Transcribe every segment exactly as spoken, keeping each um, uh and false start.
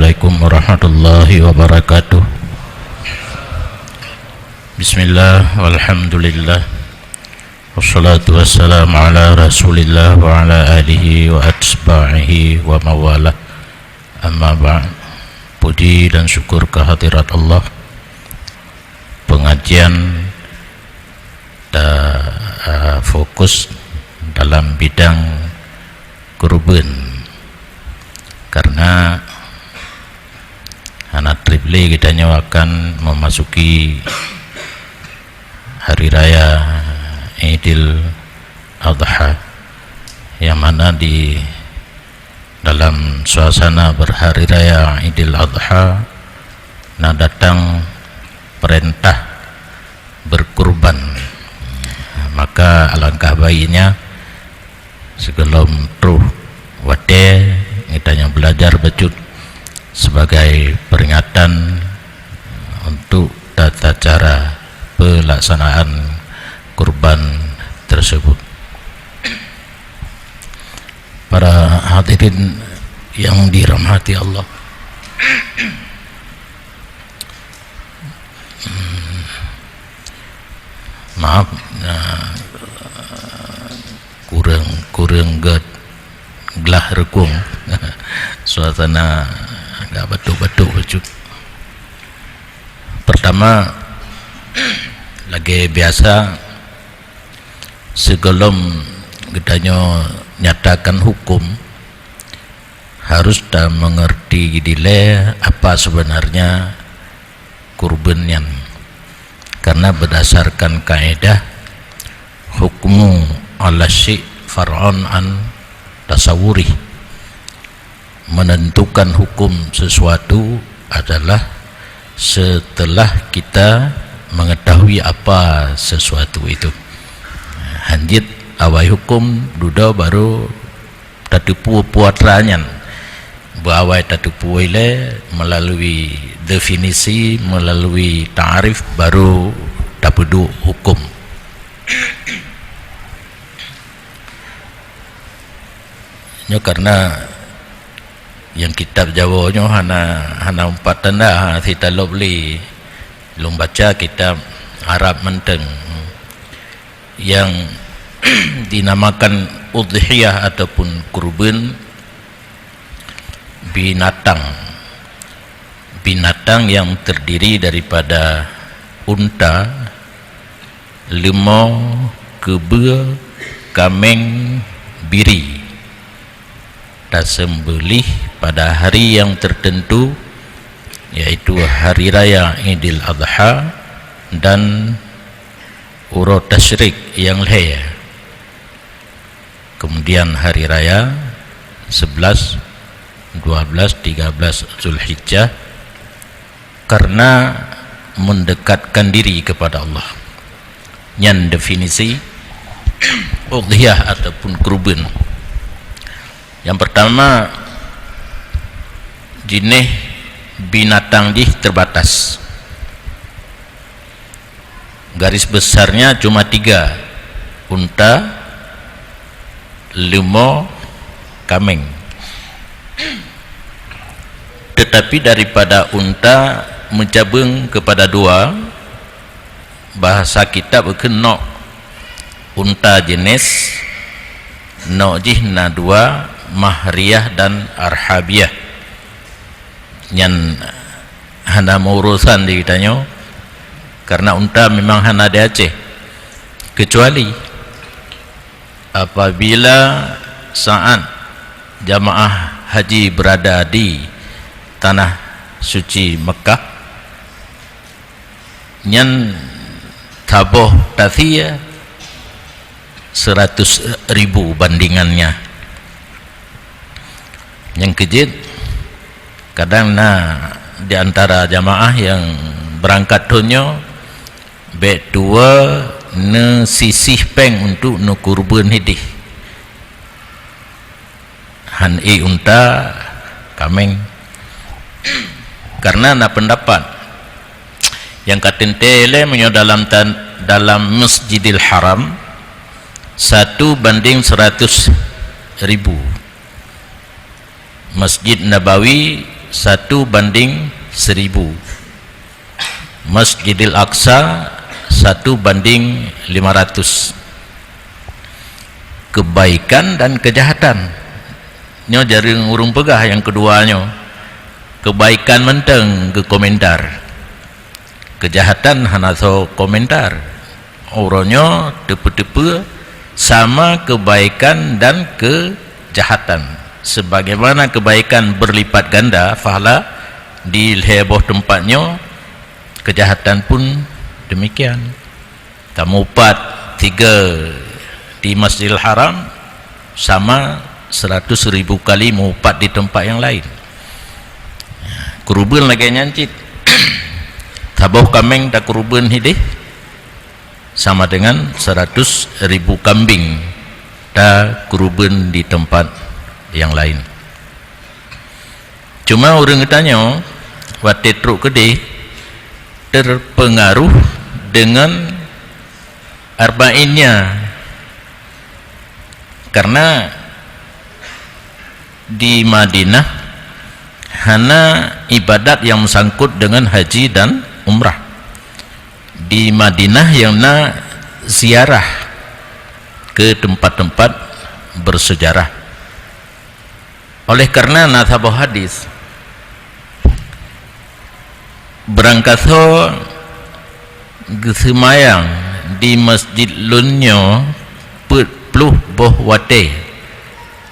Assalamualaikum warahmatullahi wabarakatuh. Bismillah, walhamdulillah. Wassalatu wassalamu ala Rasulillah wa ala alihi wa atba'ihi wa mawalah. Amma ba'd. Puji dan syukur kehadirat Allah. Pengajian ta, eh, fokus dalam bidang kurban. Karena hana treb lé geutanyoe akan memasuki hari raya Idul Adha, yang mana di dalam suasana berhari raya Idul Adha na datang perintah berkurban. Maka alangkah baiknya, sigohlom troh watée, geutanyoe belajar bacut sebagai peringatan untuk tata cara pelaksanaan kurban tersebut. Para hadirin yang dirahmati Allah, maaf, nah, kureueng, kureueng gét glah reukong. Suasana agak batuk-batuk bacut. Pertama, lagée biasa, sigohlom geutanyoe nyatakan hukum, harus ta mengerti dilée apa sebenarnya kurban nyan. Karena berdasarkan kaidah, hukmu ala syai' far'un an tasawurih, menentukan hukum sesuatu adalah setelah kita mengetahui apa sesuatu itu. Hanjeuet awai hukum dudoe baru tateupeue peue atra nyan. Beuawai tateupeue ilée melalui definisi, melalui ta'rif, baru tapeuduek hukum. Nyoe karena nyang kitab Jawoe nyoe hana, hana umpat tanda, ha, sitalop lé. Lôn baca kitab Arab mantong. Yang dinamakan udhiyah ataupun kurban, binatang. Binatang yang terdiri daripada unta, leumo, keubeue, kaméng, biri, taseumbeuléh pada hari yang tertentu, yaitu Hari Raya Idul Adha dan Uroe Tasyrik nyang lhée. Kemudian hari raya sebelas, dua belas, tiga belas Zulhijjah, karena mendekatkan diri kepada Allah. Nyan definisi udhiyah ataupun kurban. Yang pertama, jeunèh binatang jih terbatas. Garis besarnya cuma tiga, unta, leumo, kaméng. Tetapi daripada unta meucabeueng kepada dua, bahasa kitab geukheun nok unta jeunèh, nok jih na dua, mahriyah dan arhabiyah. Nyan hana meuurusan di geutanyoe, karena unta memang hana di Aceh. Kecuali apabila saat jamaah haji berada di Tanah Suci Mekah, nyan saboh tadhiyah seratus ribu bandingannya. Nyang keujeuet, kadang na di antara jamaah nyang beurangkat thon nyoe, bèk tuwoe neusisih péng untuk neukurban hidih. Han ék unta, kaméng. Karena na peundapat nyang ka teuntèe lé meunyoe dalam tan-, dalam Masjidil Haram, satu banding seratus ribu. Masjid Nabawi satu banding seribu. Masjidil Aqsa satu banding lima ratus. Kebaikan dan kejahatan. Nyoe jareueng ureuëng peugah nyang keudua nyoe. Kebaikan mantong geukomentar. Kejahatan hana soe komentar. Uroe nyoe teupeu-teupeu sama kebaikan dan kejahatan. Sebagaimana kebaikan berlipat ganda pahala di lhée boh teumpat nyoe, kejahatan pun demikian. Tamupat tiga di Masjidil Haram sama seratus ribu kali mupat di tempat yang lain. Keureubeuen lagée nyan cit. Saboh kaméng takeureubeuen hideh sama dengan seratus ribu kambing takeureubeuen di tempat yang lain. Cuma ureuëng geutanyoe watée trok keudeh terpengaruh dengan Arba'in nyan, karena di Madinah hana ibadat yang sangkut dengan haji dan umrah. Di Madinah nyang na ziarah ke tempat-tempat bersejarah. Oleh karena na saboh hadis, barangkasoe geuseumayang di masjid lôn nyoe peuet ploh boh watée,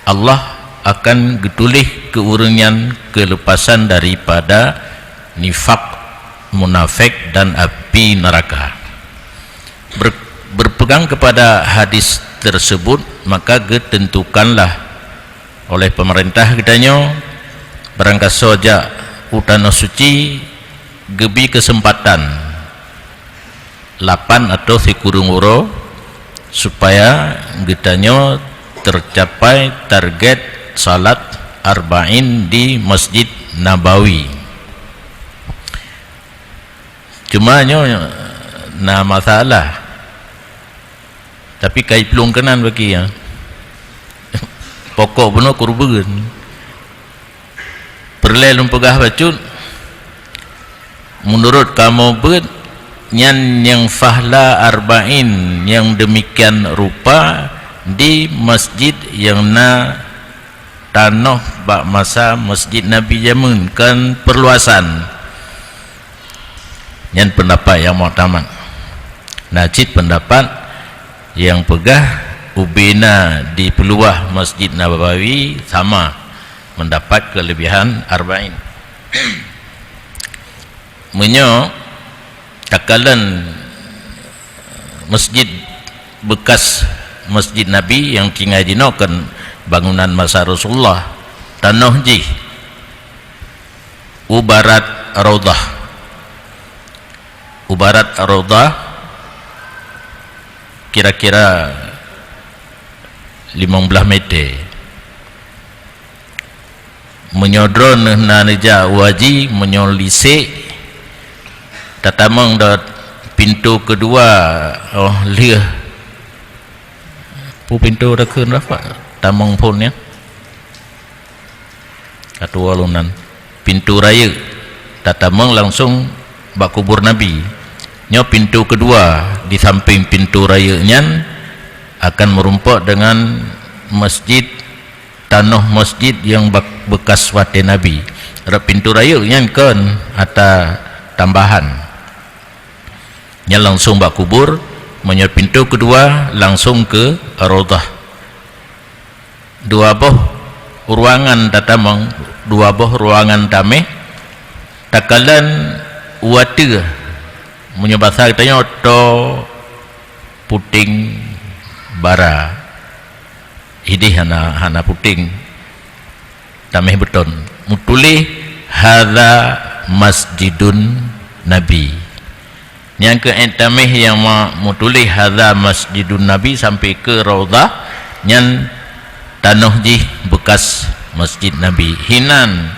Allah akan geutuléh keu ureuëng nyan keuleupasan daripada nifak, munafék, dan api neuraka. Ber-, berpegang kepada hadis tersebut, maka geuteuntukanlah oleh peumeurintah geutanyoe, barangkasoe jak u Tanoh Suci geubi keuseumpatan lapan atau sikureueng uroe, supaya geutanyoe teucapai target salat Arba'in di Masjid Nabawi. Cuma nyoe na masalah. Tapi ka iplueng keunan bagi, ya. Pokok bunoe keureubeuen. Peureulée lôn peugah bacut, meunurot kamoe beuet, nyan nyang fahla Arba'in nyang demikian rupa di masjid nyang na tanoh bak masa Masjid Nabi jameun, kon perluasan. Nyan peundapat nyang muktamad. Na cit peundapat nyang peugah ubena dipeuluah Masjid Nabawi sama meudapat keuleubehan Arba'in. Meunyoe takalon masjid beukas Masjid Nabi nyang tinggai jinoe kon bangunan masa Rasulullah, tanoh jih u barat Raudhah. U barat Raudhah kira-kira limong blaih meter. Meunyoe droeneuh na neujak u haji, meunyoe lisek, tatamong dot pintoe keudua, oh, lheueh. Peue pintoe takheun rapat? Tamong phon nyan. Ka tuwoe lom nan. Pintoe rayeuk. Tatamong langsong bak kubur Nabi. Nyoe pintoe keudua, di sampéng pintoe rayeuk nyan akan meurumpok deungon masjid, tanoh masjid nyang bak-, beukas watée Nabi. Rot pintoe rayeuk nyan kon ata tambahan. Nyan langsong bak kubur, meunyoe pintoe keudua langsong keu Raudhah. Dua boh ruangan tatamong, dua boh ruangan taméh, takalon u ateueh, meunyoe basa geutanyoe, toe puténg bara. Ideh hana, hana puténg, taméh beuton. Meutuléh, "Hadza masjidun Nabi." Nyang keu ék taméh nyang ma-, meutuléh "Hadza masjidun Nabi" sampai keu Raudhah, nyan tanoh jih beukas Masjid Nabi. Hinan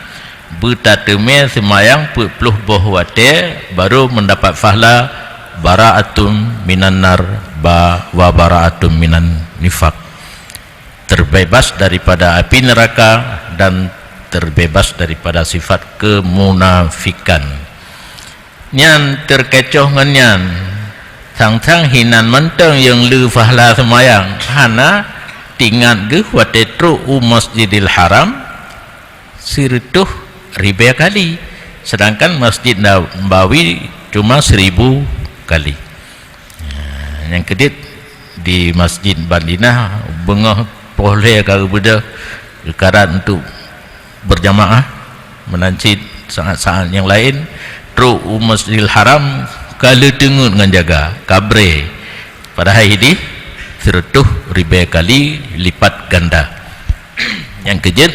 beutateumé seumayang peuet ploh boh watée, barô meudapat fahla bara'atun minan nar ba-, wa bara'atun minan nifaq, terbebas daripada api neraka dan terbebas daripada sifat kemunafikan. Nyan teukecoh ngon nyan, sang-sang hinan mantong nyang le pahla seumayang, hana teuingat geuh watée trok u Masjidil Haram sireutôh ribée kali, sedangkan Masjid Nabawi cuma seribu kali. Nyang keudit di Masjid Madinah beungoh poh lhée ka geubeudôh geukarat untuk berjamaah, meunan cit saat-saat nyang laén trok u Masjidil Haram ka le teungeut ngon jaga, kabré, padahai idih sireutôh ribée kali lipat ganda. Nyang keujeuet,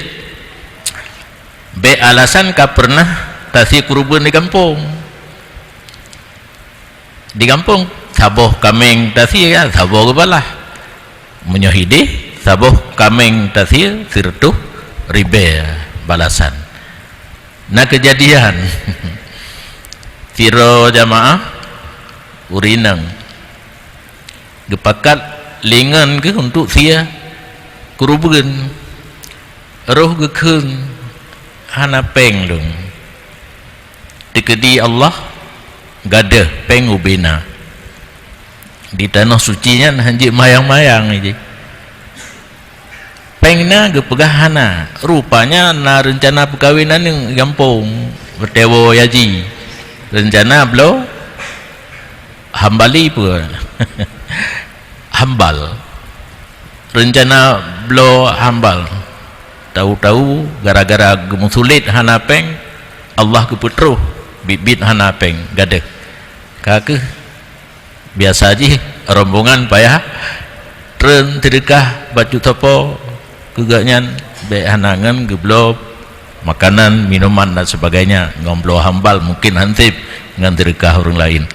bék alasan ka peureunah tasie keureubeuen di gampông. Di gampông, saboh kaméng tasie, ya, saboh geubalah. Meunyoe idih, saboh kaméng tasie sireutôh ribée balasan. Na keujadian, sidroe jamaah ureueng inong geupakat lingon geuh untuk sie keureubeuen, roh geukheun, "Hana péng lôn." Teukeudi Allah gadôh péng ubena. Di tanoh suci nyan hanjeuet mayang-mayang jih. Péng na geupeugah hana. Rupanya na reuncana peukawen aneuk gampông, beuteuwo yaji. Reuncana bloe hambali peue? Hambal. Reuncana bloe hambal. Tahu-tahu gara-gara geumeusulet hana péng, Allah geupeutroh biet-biet hana péng gadôh. Ka kheueh biasa jih rombongan payah treun seudeukah bacut sopo keu gobnyan, bék hana ngon geubloe makanan, minuman dan sebagainya, ngon bloe hambal mungkin han sép ngon seudeukah ureueng laén.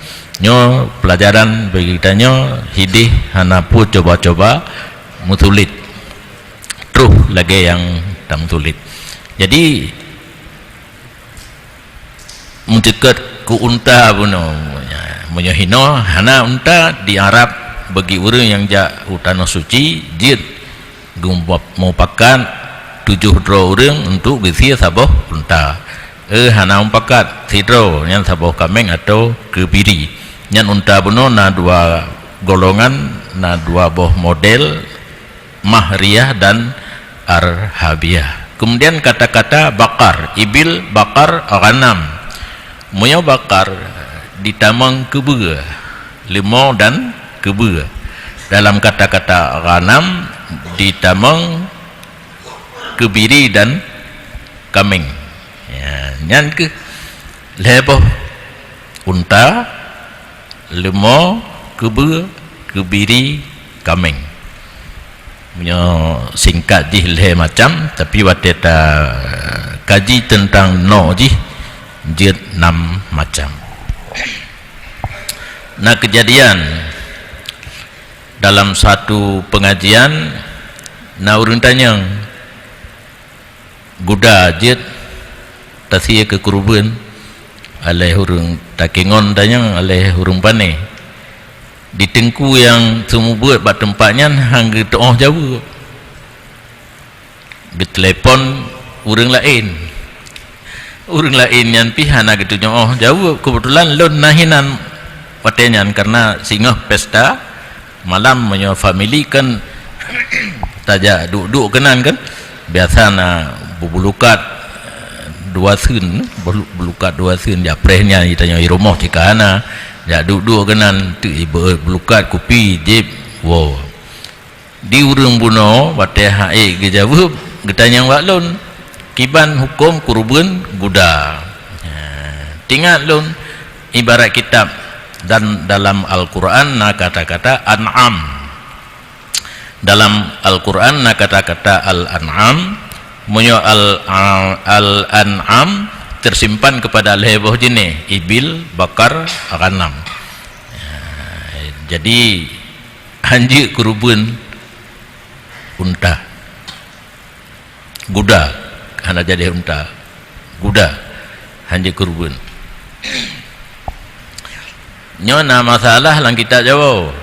Nyoe peulajaran bagi geutanyoe, idih hana peue cuba-cuba meusulet, troh lagée nyang tameusulet. Jadi, meuceukeut keu unta bunoe. Meunyoe hinoe hana unta, di Arab bagi ureueng nyang jak u tanoh suci, jeuet geumupakat tujoh droe ureueng untuk geusie saboh unta. Eh, hana mupakat, sidroe nyan saboh kaméng atau keubiri. Nyan unta bunoe na dua golongan, na dua boh model, Mahriyah dan Arhabiyah. Kemudian kata-kata bakar, ibil, bakar, ghanam. Meunyoe bakar ditamong keubeue, leumo dan keubeue. Dalam kata-kata ghanam ditamong keubiri dan kaméng. Ya, nyan kheueh lhée boh unta, leumo, keubeue, keubiri, kaméng. Meunyoe singkat jih lhée macam, tapi watée takaji teuntang noe jih jeuet nam macam. Na keujadian dalam satu peungajian, na ureuëng tanyong, guda jeuet tasie keu keureubeuen, aléh ureuëng takengon tanyong, aléh ureuëng pané. Di teungku nyang seumeubeuet bak teumpat nyan han geutuoh jaweueb. Geutelepon ureuëng laén. Ureuëng laén nyan pih hana geutuoh jaweueb. Keubeutulan lôn na hinan watée nyan, kareuna singoh pesta malam, meunyoe famili kan tajak duek-duek keunan kan. Biasa na beubulukat dua seun, bulu-, bulukat dua seun, jak preh nyan tanyoe i rumoh cit ka hana. Jak duek-duek keunan, teuk ibe-, bulukat kupi, jieb, woe. Di ureuëng bunoe watée han ék geujaweueb, geutanyong bak lôn, "Kiban huköm keureubeuen guda?" Ha, teuingat lôn, ibarat kitab, dan dalam Al-Quran na kata-kata an'am. Dalam Al-Quran na kata-kata al-an'am. Meunyoe al-, al-an'am teusimpan keupada lhée boh jinéh, ibil, bakar, ghanam. Ha, jadi, hanjeuet keureubeuen unta. Guda, hana jadi unta. Guda, hanjeuet keureubeuen. Nyoe na masalah lam kitab Jawoe.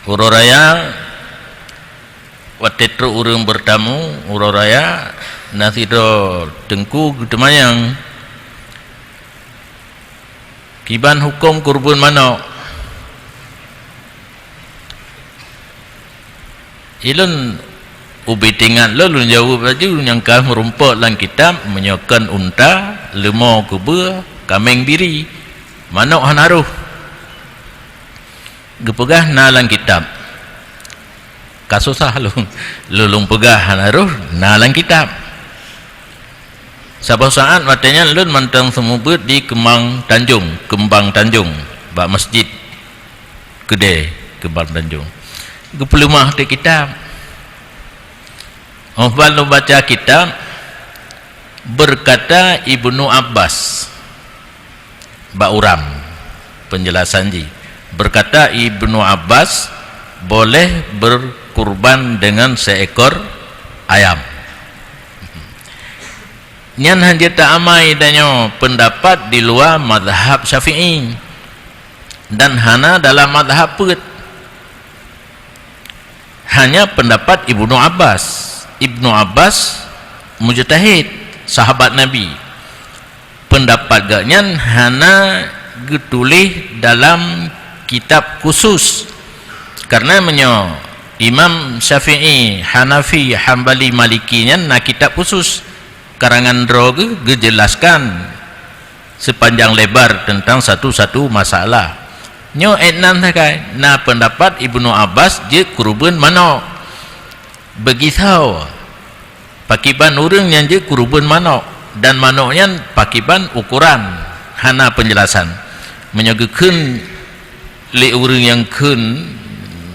Uroe raya Watée trok ureuëng beurtamu uroe raya, na sidroe teungku geuteumanyong, "Kiban huköm keureubeuen manök?" Ilôn ubit ingat lôn, lôn jaweueb laju, "Nyang ka meurumpok lam kitab, meunyoe kon unta, leumo keubeue, kaméng biri, manök hana roh." Geupeugah na lam kitab. Ka susah lôn, lôn, lôn peugah hana roh, na lam kitab. Saboh saát watée nyan lôn mantong seumeubeuet di Keumbang Tanjong, Keumbang Tanjong, bak masjid keudée Keumbang Tanjong. Geupeuleumah teuh kitab. Óh ban lôn baca kitab, berkata Ibnu Abbas, bak uram, penjelasan jih. Berkata Ibnu Abbas, "Boleh berkurban dengan seekor ayam." Nyan hana jeuet ta-amai tanyoe peundapat di luwa mazhab Syafi'i, dan hana dalam mazhab peuet. Hanya peundapat Ibnu Abbas. Ibnu Abbas mujtahid, sahabat Nabi. Peundapat geuhnyan hana geutuléh dalam kitab khusus. Karena meunyoe Imam Syafi'i, Hanafi, Hambali, Maliki nyan na kitab khusus, karangan droe geuh geujelaskan sepanjang lebar tentang satu-satu masalah. Nyoe étnan sagai, na peundapat Ibnu Abbas jeuet keureubeuen manök. Beugisoe, pakiban ureuëng nyang jeuet keureubeuen manök, dan manök nyan pakiban ukoran, hana peunjelasan. Meunyoe geukheun lé ureuëng nyang kheun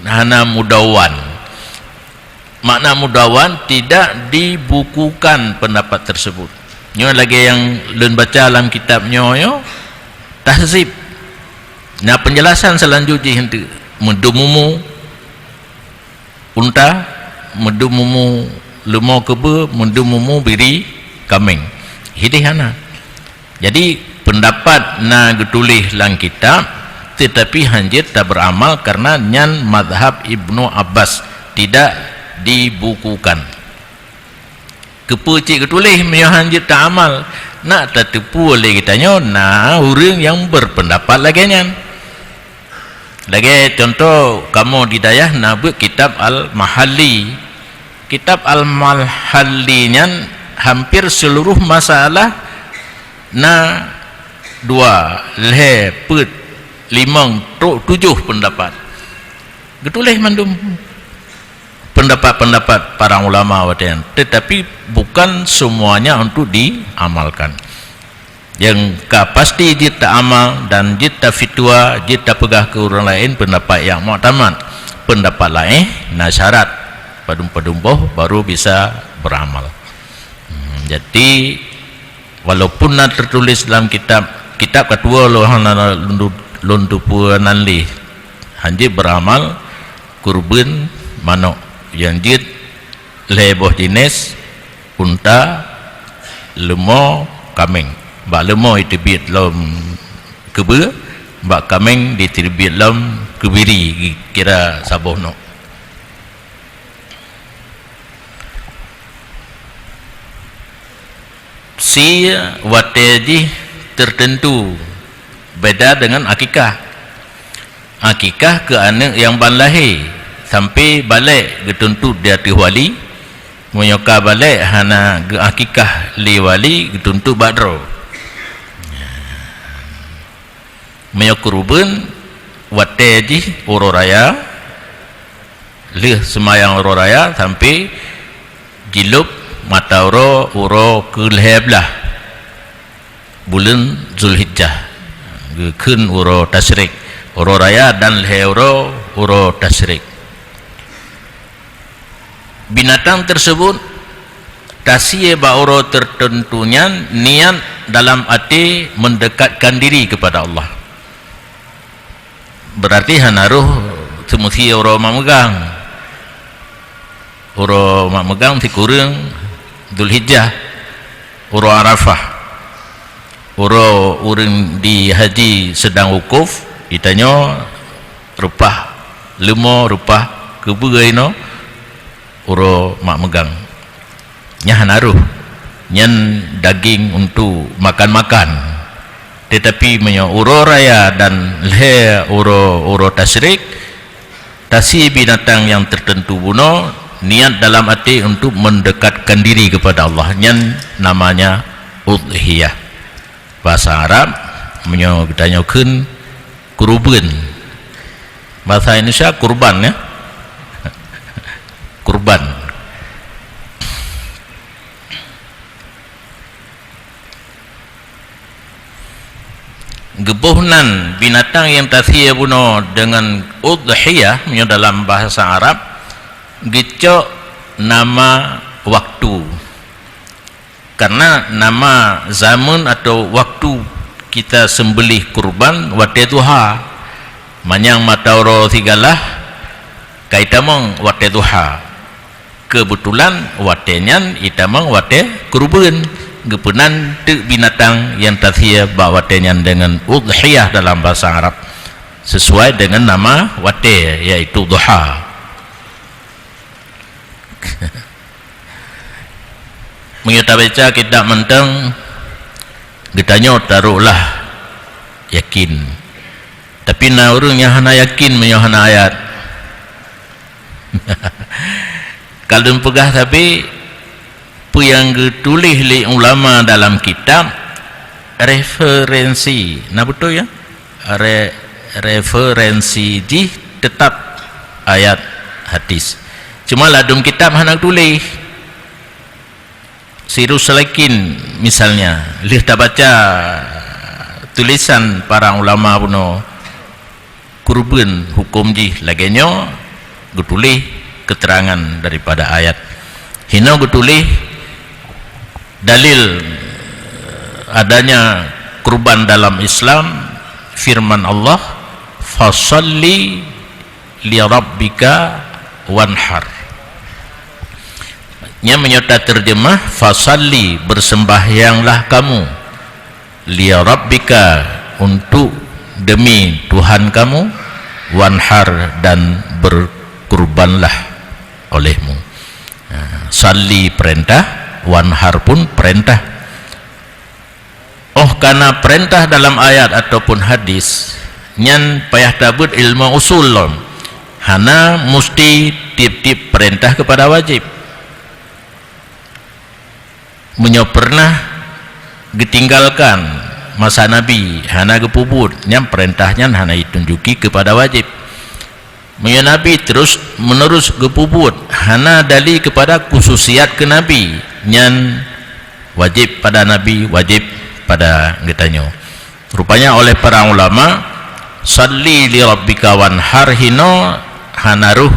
hana mudawan. Makna mudawan, tidak dibukukan pendapat tersebut. Nyoe lagée nyang lôn baca lam kitab nyoe, nyoe Tahzib. Na peunjelasan seulanjut jih eunteuk, meudum mumu unta, meudum mumu leumo keubeue, meudum mumu biri kaméng. Hideh hana. Jadi, peundapat na geutuléh lam kitab, teutapi hana jeuet tabeuramal karena nyan mazhab Ibnu Abbas, tidak dibukukan. Keupeue cit geutuléh meunyoe hana jeuet taamal? Nak tateupeue lé geutanyoe na ureuëng nyang berpendapat lagée nyan. Lagée cuntoh, kamoe di dayah na beuet kitab Al-Mahalli. Kitab Al-Mahalli nyan hampir seuluruh masalah na dua, lhée, peuet, limong, trok tujoh peundapat. Geutuléh mandum peundapat-peundapat para ulama watée nyan, teutapi bukan semuanya untuk diamalkan. Nyang ka pasti jeuet taamal dan jeuet tafitwa, jeuet tapeugah keu ureuëng laén peundapat nyang muktamad. Peundapat laén na syarat padum-padum boh baru bisa beuramal. Hmm, jadi, walaupun na teutuléh lam kitab, kitab ka tuwoe lôn hana lôn, lôn teupeue nan lé, hana jeuet beuramal keureubeuen manök, nyang jeuet lhée boh jinéh, unta, leumo, kaméng. Bak leumo jiteubiet lom keubeue, bak kaméng jiteubiet lom keubiri, kira saboh nyoe. Sie watée jih teuteuntu, beda deungon akikah. Akikah keu aneuëk nyang ban lahé, sampoe balek geutuntot di ateueh wali, meunyoe ka balek hana geuakikah lé wali, geutuntot bak droe. Meunyoe keureubeuen, watée jih uroe raya, lheueh seumayang uroe raya sampoe jilôb mata uroe, uroe keu lhée blaih buleuen Zulhijjah, geukheun uroe tasyrik, uroe raya dan lhée uroe, uroe tasyrik. Binatang tersebut tasie bak uroe tertentu nyan niat dalam até mendekatkan diri kepada Allah. Berarti hana roh seumeusie uroe mak meugang. Uroe mak meugang sikureueng Zulhijjah, uroe Arafah. Uroe ureuëng di haji sedang wukuf, geutanyoe reupah leumo, reupah keubeue inoe, Uroe mak meugang. Nyan hana roh. Nyan daging untuk makan-makan. Tetapi meunyoe uroe raya dan lhèe uroe, uroe tasyrik, tasie binatang nyang tertentu bunoe, niat dalam até untuk mendekatkan diri kepada Allah. Nyan namanya udhiyah. Bahasa Arab, meunyoe geutanyoe kheun, kurban. Bahasa Indonesia, kurban, ya. Kurban. Geuboh nan binatang nyang tasie bunoe deungon udhiyah, meunyoe dalam bahasa Arab, geucok nama waktu. Karena nama zaman atau waktu kita sembelih kurban watèe duha. Manyang mata uroe sigalah ka itamong watèe duha. Keubeutulan watèe nyan itamong watèe kurban. Geupeunan teuk binatang nyang tasie bak watèe nyan deungon udhiyah dalam bahasa Arab, sesuai deungon nama watèe, yaitu duha. Meunyoe tabaca kitab mantong, geutanyoe taruhlah yakin. Tapi na ureuëng nyang hana yakin meunyoe hana ayat. Ka lôn peugah sabe, peue nyang geutuléh lé ulama dalam kitab, referensi. Na beutôi, ya? Re-, referensi jih teutap ayat hadis. Cuma ladum kitab hana tuléh. Sirus Salikin misalnya, lheueh tabaca tulisan para ulama bunoe, kurban huköm jih lagèe nyoe, geutuléh keterangan daripada ayat. Hinoe geutuléh dalil adanya kurban dalam Islam, firman Allah, "Fasalli li rabbika wanhar." Nyan meunyoe tateurjeumah, "Fasalli, bersembahyanglah kamu, li rabbika, untuk demi Tuhan kamu, wanhar, dan berkurbanlah olehmu." Nah, salli perintah, wanhar pun perintah. Óh kana perintah dalam ayat ataupun hadis, nyan payah tabeuet ilmu usul lom. Hana musti tiep-tiep perintah keupada wajéb. Meunyoe peureunah geutinggalkan masa Nabi, hana geupeubuet, nyan perintah nyan hana jitunjuki keupada wajéb. Meunyoe Nabi terus menerus geupeubuet, hana dali keupada khususiat keu Nabi, nyan wajéb pada Nabi, wajéb pada geutanyoe. Rupanya oleh para ulama, "Salli li rabbika wanhar" hinoe hana rhoh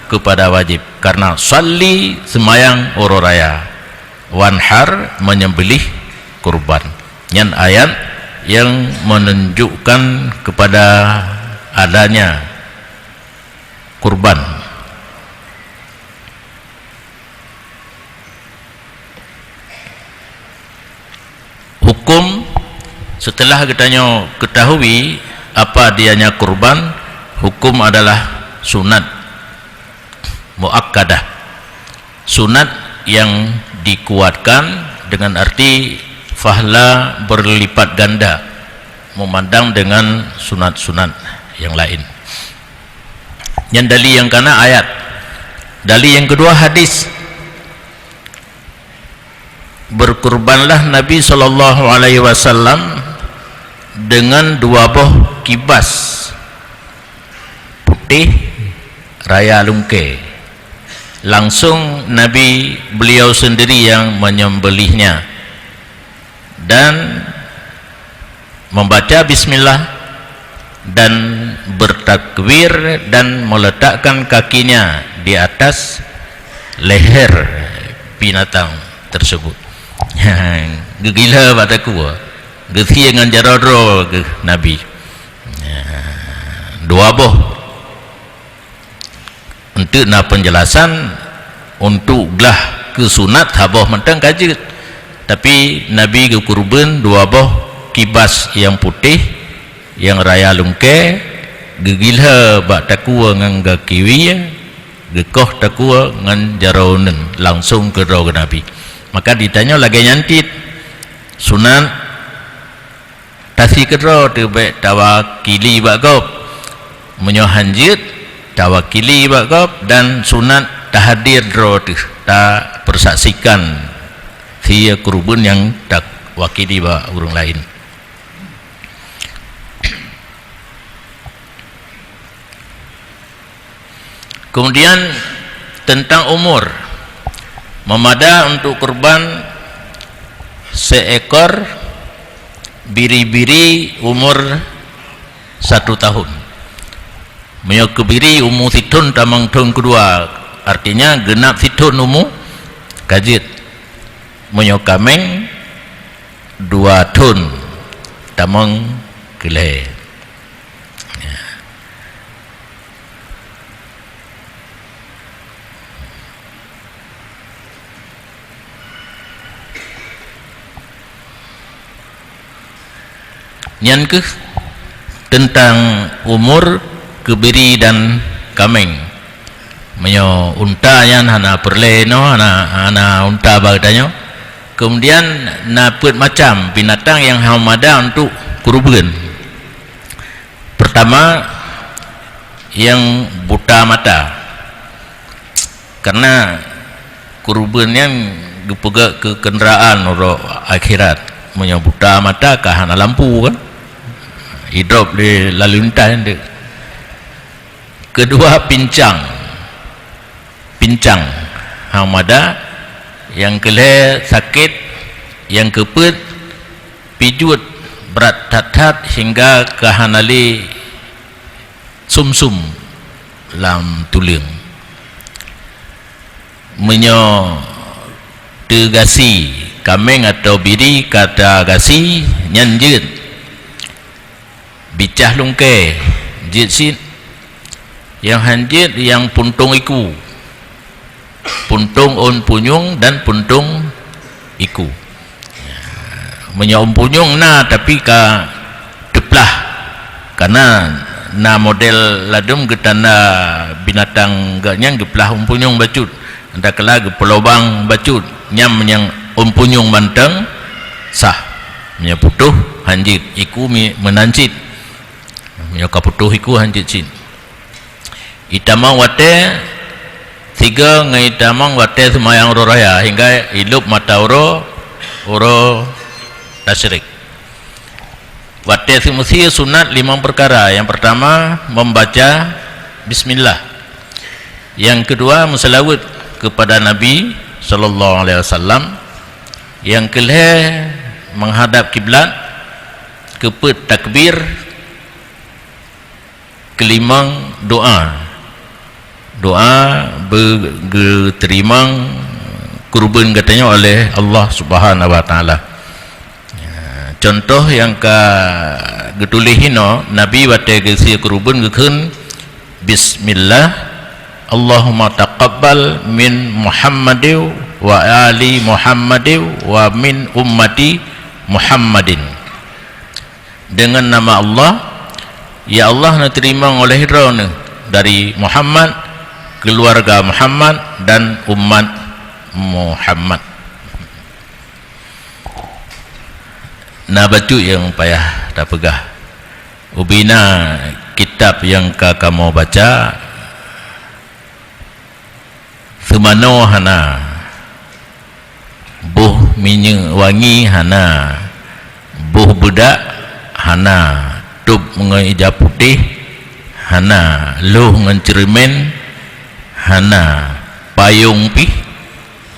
keupada wajéb, karena salli, seumayang uroe raya, wanhar, menyembelih kurban. Nyan ayat yang menunjukkan kepada adanya kurban. Hukum, setelah geutanyoe ketahui apa dianya kurban, hukum adalah sunat muakkadah. Sunat yang dikuatkan dengan arti pahala berlipat ganda, memandang dengan sunat-sunat yang lain. Nyan dali nyang kana ayat. Dali nyang keudua hadis. Berkurbanlah Nabi sallallahu alaihi wasallam dengan dua boh kibas putéh raya lungkée. Langsung Nabi beliau sendiri yang menyembelihnya dan membaca bismillah dan bertakbir dan meletakkan kakinya di atas leher binatang tersebut. Geugila bak takue, geusie ngon jaroe droe geuh Nabi. Dua boh. Eunteuk na peunjelasan, untuk glah keu sunat saboh mantong ka jeuet. Tapi Nabi geukurban dua boh kibas nyang putéh, nyang raya lungkée, geugila bak takue ngon gaki wie, geukoh takue ngon jaroe uneun langsong keudroe keu Nabi. Maka ditanyoe lagée nyan cit, sunat tasi keudroe teuh, bék tawakili bak gob. Meunyoe hanjeuet, tawakili bak gob, dan sunat tahadir droe teuh, tapeusaksikan sie keureubeuen nyang tawakili bak ureuëng laén. Kemudian tentang umur, meumada untuk kurban seekor biri-biri umur satu tahun. Meunyoe keu biri umu sithon tamong thon keudua, artinya geunap sithon umu ka jeuet. Meunyoe kaméng dua thon tamong keu lhée. Nyan kheueh teuntang umur keu biri dan kaméng. Meunyoe unta nyan hana peureulée inoe, hana, hana unta bak geutanyoe. Keumudian na peuet macam binatang nyang hana meumada untuk keureubeuen. Peurtama, nyang buta mata. Kareuna keureubeuen nyan geupeugét keu keundraan uroe akhirat. Meunyoe buta mata ka hana lampu kan? Idrop lé lalu lintas nyan deuek. Keudua, pincang. Pincang hana meumada, nyang keu lhée sakét, nyang keu peuet pijuet brat that-that hingga ka hana lé sum-sum lam tuleueng. Meunyoe teugasi kaméng atawa biri ka tagasi, nyan jeuet. Bicah lungkée jeuet cit. Nyang han jeuet nyang puntông iku, puntông ôn punyueng dan puntông iku. Meunyoe ôn punyueng na, tapi ka teuplah, kareuna na model ladôm geutanda binatang geuh nyan geuplah ôn punyueng bacut, takala geupeulobang bacut, nyan meunyoe ôn punyueng mantong sah. Meunyoe putôh han jeuet, iku mi-, meunan cit. Meunyoe ka putôh iku han jeuet cit. Itamong watée sigoe ngon itamong watée seumayang uroe raya hingga ilôb mata uroe, uroe tasyrik. Watée seumeusie sunat limong peukara. Nyang peurtama, membaca bismillah. Nyang keudua, meuseulaweuet keupada Nabi sallallahu alaihi wasallam. Nyang keulhée, menghadap kiblat, keupeuet takbir, keulimong doa. Doa beugeuteurimong keureubeuen geutanyoe oleh Allah Subhanahu wa Taala. Ya, contoh nyang ka geutuléh inoe, Nabi watée geusie keureubeuen geukheun, "Bismillah, Allahumma taqabbal min Muhammadin wa ali Muhammadin wa min ummati Muhammadin." Dengan nama Allah, ya Allah, neuteurimong oleh Droeneuh dari Muhammad, keuluwarga Muhammad, dan umat Muhammad. Na bacut nyang payah tapeugah. Ubena kitab nyang ka kamoe baca, seumanoe hana, boh minyeuk wangi hana, boh beudak hana, tôb ngon ija putéh hana, lôh ngon ceureumen hana, payong pih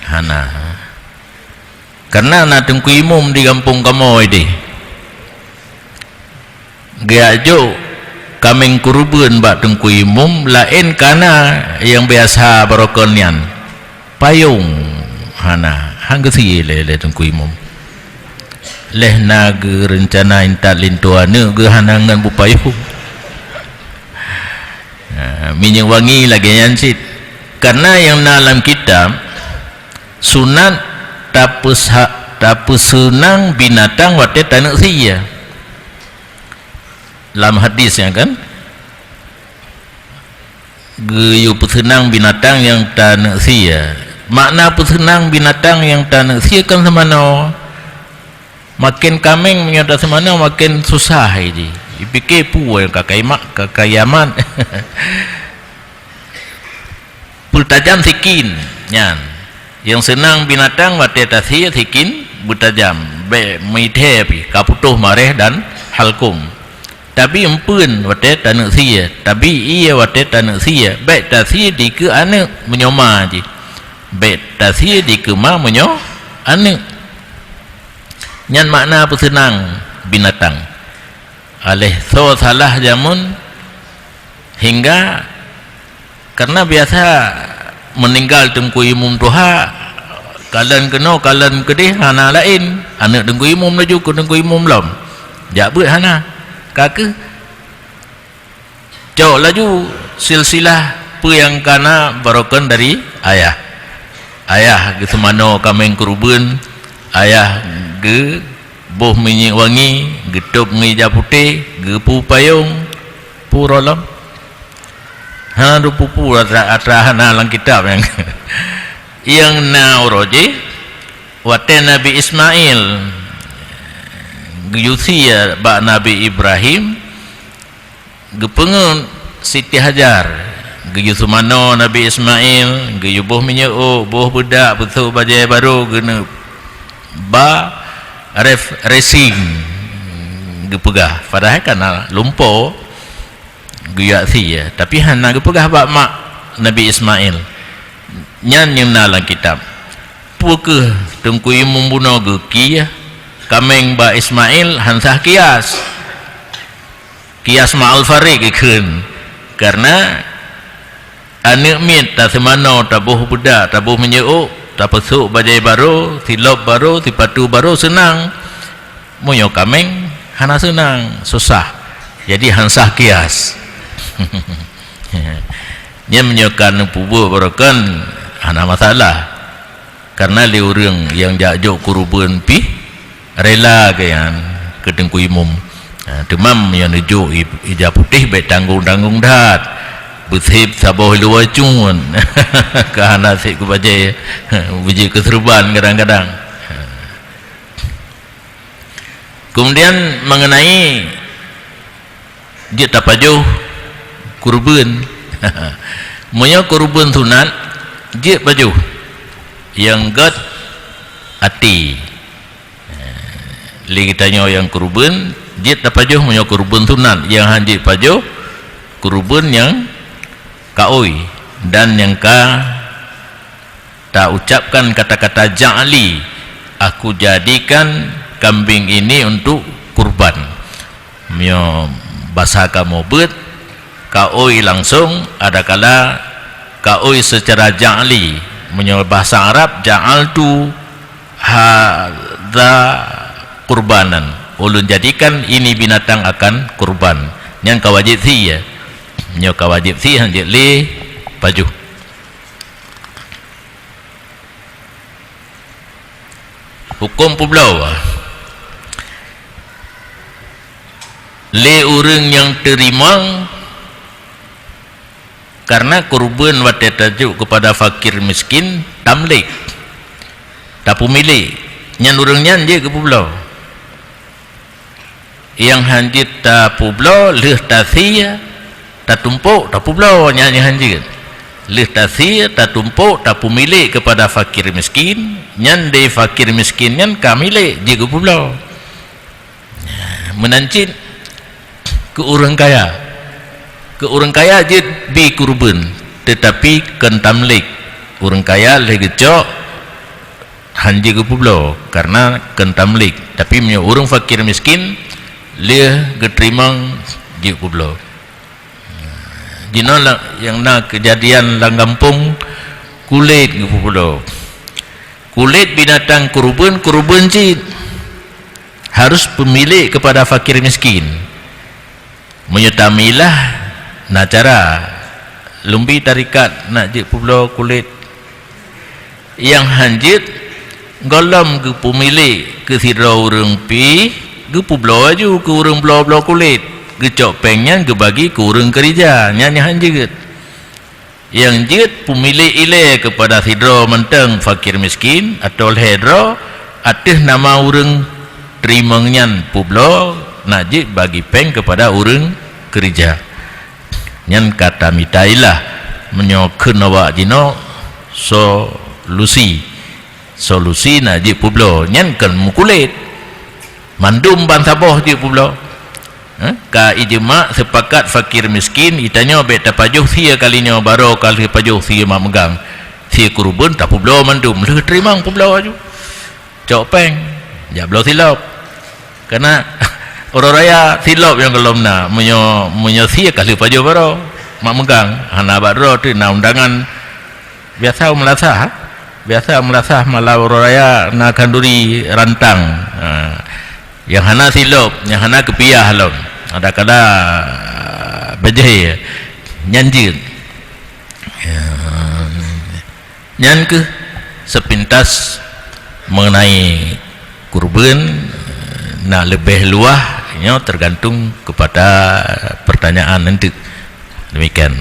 hana. Kareuna na Teungku Imum di gampông kamoe deh. Geujak jok kaméng keureubeuen bak Teungku Imum, laén kana nyang biasa barokon nyan. Payong hana, han geusie lé, lé Teungku Imum. Lheuh na geureuncana intat linto aneuk geuh hana ngon beupayong. Ha, minyeuk wangi lagée nyan cit. Kareuna nyang na lam kitab, sunat tapeusa-, tapeuseunang binatang watée taneuk sie. Lam hadis nyan kan, Geuyue peuseunang binatang nyang taneuk sie. Makna peuseunang binatang nyang taneuk sie kan seumanoe. Maken kaméng meunyoe taseumanoe maken susah jih. Jipike peue nyang ka kaimak, ka kaiamat. Peutajam sikin nyan. Nyang seunang binatang watée tasie sikin beutajam, bék meudhée pih ka putôh mareh dan halkom. Tabi empeuen watée taneuk sie, tabi ié watée taneuk sie, bék tasie dikeue aneuëk meunyoe ma jih. Bék tasie dikeue ma meunyoe aneuëk. Nyan makna peuseunang binatang. Aléh soe salah jameun hingga, karena biasa meuninggal teungku imum tuha, kalon keunoe kalon keudeh hana laén, aneuëk teungku imum laju keu teungku imum lom. Jak beuet hana. Ka keuh cok laju silsilah peue nyang kana barokon dari ayah. Ayah geuseumanoe kaméng keureubeuen, ayah geuboh minyeuk wangi, geutôb ngon ija putéh, geupeu payong, pue uroe lom. Hana teupeue-peue atra, atra hana lam kitab nyang, nyang na uroe jih watée Nabi Ismail geuyue sie bak Nabi Ibrahim, geupeungeut Siti Hajar, geuyue seumanoe Nabi Ismail, geuyue boh minyeuk ôk, boh beudak, peusôk bajée barô, geuneuk ba ref-, racing geupeugah. Padahai ka na lumpo geuyue sie, tapi hana geupeugah bak mak Nabi Ismail. Nyan nyang na lam kitab. Peu kheueh teungku imum bunoe geukieh kaméng bak Ismail han sah kias. Kias ma'al farik geukheun. Karena aneuëk miet taseumanoe, taboh beudak, taboh minyeuk ôk, tapeusôk bajée barô, silop barô, sipatu barô seunang. Meunyoe kaméng hana seunang, susah. Jadi han sah kias. Nyan meunyoe ka neupeubuet barokon hana masalah. Karena lé ureuëng nyang jak jok keureubeuen pih rela keu nyan keu teungku imum. Ha, teuma meunyoe neujok i-, ija putéh bék tanggong-tanggong that. Beusép saboh luwa cun. Ka hana sép keu bajée, beujeuet keu seureuban kadang-kadang. Keumudian mengenai jeuet tapajoh keureubeuen. Meunyoe keureubeuen sunat, jeuet pajoh nyang gét até. Lé geutanyoe nyang keureubeuen, jeuet tapajoh meunyoe keureubeuen sunat, nyang han jeuet pajoh keureubeuen nyang kaôi dan nyang ka ta ucapkan kata-kata ja'li, "Aku jadikan kambing ini untuk kurban." Meunyoe basa kamoe beuet, kaôi langsong, adakala kaôi secara ja'li. Meunyoe basa Arab, "Ja'altu hadza qurbanan." Ulôn jadikan ini binatang akan kurban. Nyan ka wajéb sie. Nyoe ka wajéb sie, han jeuet lé pajoh. Huköm peubloe. Lé ureuëng nyang teurimong, karena keureubeuen watée tajok keupada fakir miskin, tamlik, tapeumilék, nyan ureuëng nyan jeuet keupeubloe. Nyang han jeuet tapeubloe lheueh tasie, tatumpok, tapeubloe, nyan nyang han jeuet. Lheueh tasie, tatumpok, tapeumilék keupada fakir miskin, nyan di fakir miskin nyan ka milék, jeuet keupeubloe. Meunan cit keu ureuëng kaya. Keu ureuëng kaya jeuet bi keureubeuen, teutapi kon tamlik. Ureuëng kaya lheueh geucok, han jeuet geupeubloe, karena kon tamlik. Tapi meunyoe ureuëng fakir miskin, lheueh geuteurimong jeuet peubloe. Jinoe la-, nyang na keujadian lam gampông, kulét geupeubloe. Kulét binatang keureubeuen, keureubeuen cit harus peumilék keupada fakir miskin. Meunyoe tamilah, na cara. Lôn bi tarikat nak jeuet peubloe kulét. Nyang han jeuet, gohlom geupeumilék keu sidroe ureuëng pih, geupeubloe laju keu ureuëng bloe-bloe kulét. Geucok péng nyan geubagi keu ureuëng keurija, nyan nyang han jeuet. Nyang jeuet peumilék ilée keupada sidroe mantong fakir miskin atau lhée droe ateueh nama ureuëng teurimong nyan peubloe, na jeuet bagi péng keupada ureuëng keureuja. Nyan ka tamita ilah meunyoe kheun awak jinoe solusi. Solusi na jeuet peubloe, nyan kon meukulét. Mandum ban saboh jeuet peubloe. Eh, ka ijeumak seupakat fakir miskin, itanyoe bék tapajoh sie kali nyoe, baroe ka lheueh pajoh sie mak meugang. Sie keureubeuen tapeubloe mandum, lheueh teurimong peubloe aju. Cok péng, jak bloe silop. Kana uroe raya silop nyang gohlom na, meunyoe, meunyoe sie ka lheueh pajoh baroe mak meugang, hana bak droe teuh na undangan. Biasa meulasah, eh? Biasa meulasah malam uroe raya na khanduri rantang. Ha. Nyang hana silop, nyang hana keupiah lom. Ada kada bajée nyan jeuet. Ya. Nyan keuh sepintas mengenai kurban, na leubeh luwah nyoe tergantung kepada pertanyaan nanti. Demikian.